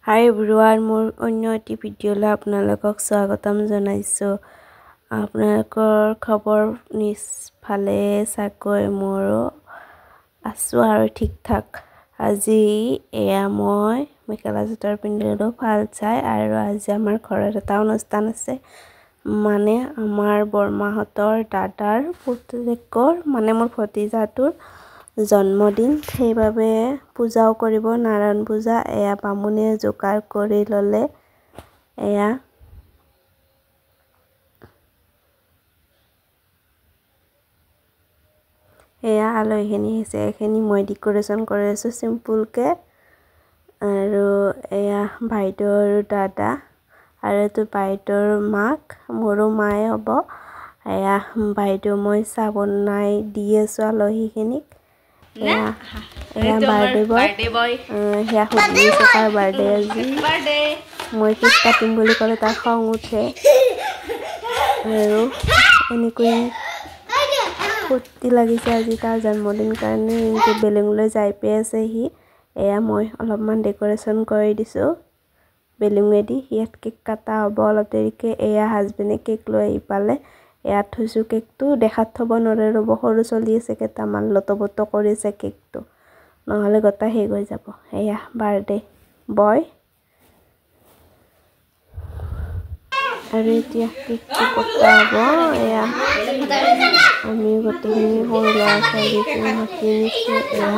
হাই everyone, মোৰ অন্য এটি ভিডিঅ'লৈ আপোনালোকক স্বাগতম জনাইছোঁ। আপোনালোকৰ খবৰ নিজ ভালে চাগৈ, মোৰো আছোঁ আৰু ঠিক ঠাক। আজি এয়া মই মেখেলা চাদৰ পিন্ধিলোঁ ভাল চাই, আৰু আজি আমাৰ ঘৰত এটা অনুষ্ঠান আছে, মানে আমাৰ বৰমাহঁতৰ দাদাৰ পুতেকৰ, মানে মোৰ ভতিজাটোৰ জন্মদিন। সেইবাবে পূজাও কৰিব, নাৰায়ণ পূজা। এয়া বামুণে যোগাৰ কৰি ল'লে। এয়া এয়া আলহীখিনি আহিছে, এইখিনি মই ডেক'ৰেশ্যন কৰি আছোঁ চিম্পুলকৈ। আৰু এয়া বাইদেউ আৰু দাদা, আৰু এইটো বাইদেউৰ মাক, মোৰো মায়ে হ'ব। এয়া বাইদেউ মই চাহ বনাই দি আছোঁ আলহীখিনিক। এয়া এয়া বাৰ্থডে বয়, সেয়া সুধি আছে তাৰ বাৰ্থডে আজি। মই কেক কাটিম বুলি ক'লে তাৰ খং উঠে, আৰু এনেকৈ ফূৰ্তি লাগিছে আজি তাৰ জন্মদিন কাৰণে। এনেকৈ বেলুন লৈ যাই পাই আছে সি। এয়া মই অলপমান ডেক'ৰেশ্যন কৰি দিছোঁ বেলুনেদি। ইয়াত কেক কটা হ'ব অলপ দেৰিকৈ। এয়া হাজবেণ্ডে কেক লৈ আহি পালে। ইয়াত থৈছোঁ কেকটো, দেখাত থ'ব নোৱাৰে ৰ'ব, সৰু চলি আছে কেইটামান, লটপট কৰিছে কেকটো, নহ'লে গোটেই শেষ হৈ যাব। এয়া বাৰ্থডে বয়। আৰু এতিয়া কেকটো কটা হ'ব। এয়া আমি গোটেইখিনি সৰু ল'ৰা ছোৱালীখিনি মাতি আনিছোঁ। এয়া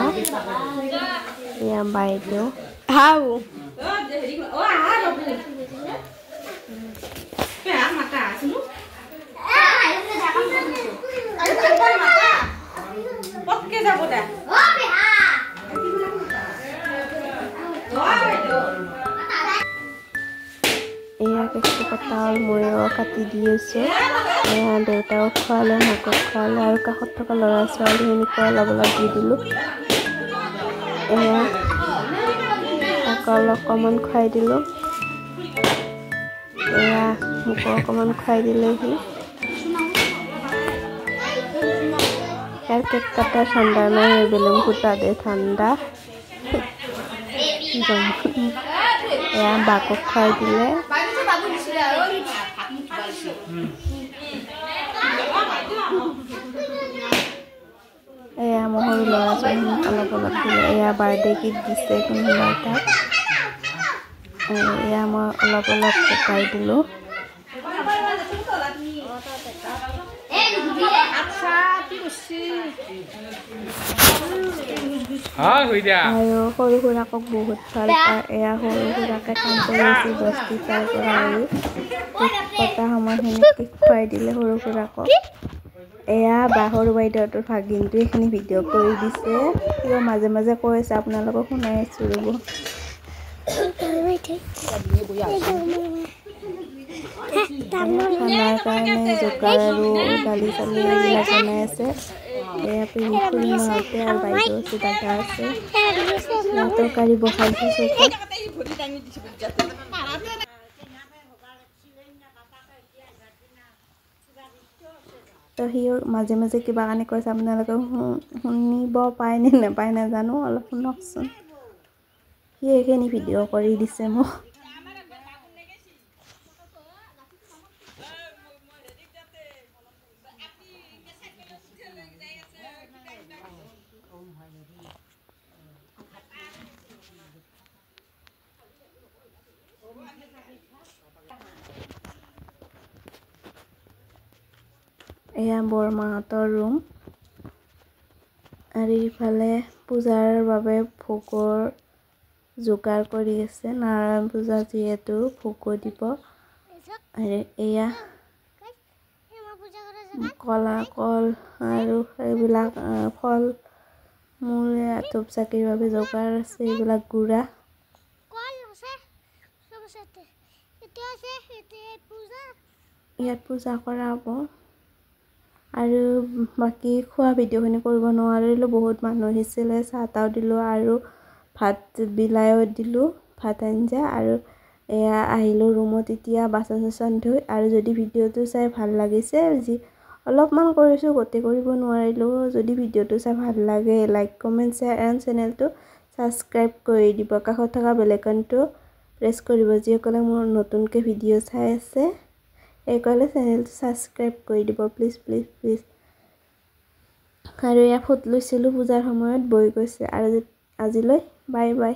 এয়া বাইদেউ। এয়া কেকটো কটা হ'ল, ময়ো কাটি দি আছোঁ। এয়া দেউতাক খোৱালে, মাকক খোৱালে, আৰু কাষত থকা ল'ৰা ছোৱালীখিনিকো অলপ অলপ দি দিলোঁ। এয়া তাক অলপ অকণমান খুৱাই দিলোঁ। এয়া মোকো অকণমান খুৱাই দিলে সি। ইয়াৰ কেক কটা ঠাণ্ডা নাই, বেলুন ফুটা দে ঠাণ্ডা। এয়া বাকক খুৱাই দিলে। এয়া মোৰ সৰু ল'ৰা ছোৱালীখিনিক অলপ অলপ দিলে। এয়া বাৰ্থডে গিফ্ট দিছে কোনোবাই তাক। এয়া মই অলপ অলপ পকাই দিলোঁ। আৰু সৰু খুৰাকক বহুত ভাল পায়। এয়া সৰু খুৰাকে কাম কৰি আছিল বস্তি তাৰ পৰা আহি কেক কটা সময়খিনি কেক খুৱাই দিলে সৰু খুৰাকক। এয়া বা সৰু বাইদেউটোৰ ভাগিনটো এইখিনি ভিডিঅ' কৰি দিছে, সিও মাজে মাজে কৈ আছে, আপোনালোকক শুনাই আছোঁ ৰ'ব। খানাৰ কাৰণে যোগাৰ আৰু দালি চালি এইবিলাক বনাই আছে। এয়া পেহী খুৰীমাহঁতে আৰু বাইদেউ আছে, দাদা আছে। তৰকাৰী বহাই দিছে। তো সিও মাজে মাজে কিবা কানি কৈছে, আপোনালোকে শুনিব পায় নে নাপায় নাজানো, অলপ শুনকচোন। সি এইখিনি ভিডিঅ' কৰি দিছে মোক। এয়া বৰমাহঁতৰ ৰুম। আৰু ইফালে পূজাৰ বাবে ভোগৰ যোগাৰ কৰি আছে, নাৰায়ণ পূজা যিহেতু ভোগো দিব। আৰু এয়া কলা কল আৰু এইবিলাক ফল মূল, ধূপ চাকিৰ বাবে যোগাৰ আছে, এইবিলাক গুড়া। ইয়াত পূজা কৰা হ'ব। আৰু বাকী খোৱা ভিডিঅ'খিনি কৰিব নোৱাৰিলোঁ, বহুত মানুহ আহিছিলে, চাহ তাহো দিলোঁ আৰু ভাত বিলাইও দিলোঁ, ভাত আঞ্জা। আৰু এয়া আহিলোঁ ৰুমত এতিয়া বাচন চাচন ধুই। আৰু যদি ভিডিঅ'টো চাই ভাল লাগিছে, যি অলপমান কৰিছোঁ, গোটেই কৰিব নোৱাৰিলোঁ, যদি ভিডিঅ'টো চাই ভাল লাগে লাইক, কমেণ্ট, শ্বেয়াৰ এণ্ড চেনেলটো ছাবস্ক্ৰাইব কৰি দিব। কাষত থকা বেল আইকনটো প্ৰেছ কৰিব। যিসকলে মোৰ নতুনকৈ ভিডিঅ' চাই আছে, সেইসকলে চেনেলটো ছাবস্ক্ৰাইব কৰি দিব, প্লিজ প্লিজ প্লিজ। আৰু এয়া ফটো লৈছিলোঁ পূজাৰ সময়ত, বৈ গৈছে। আৰু আজিলৈ বাই বাই।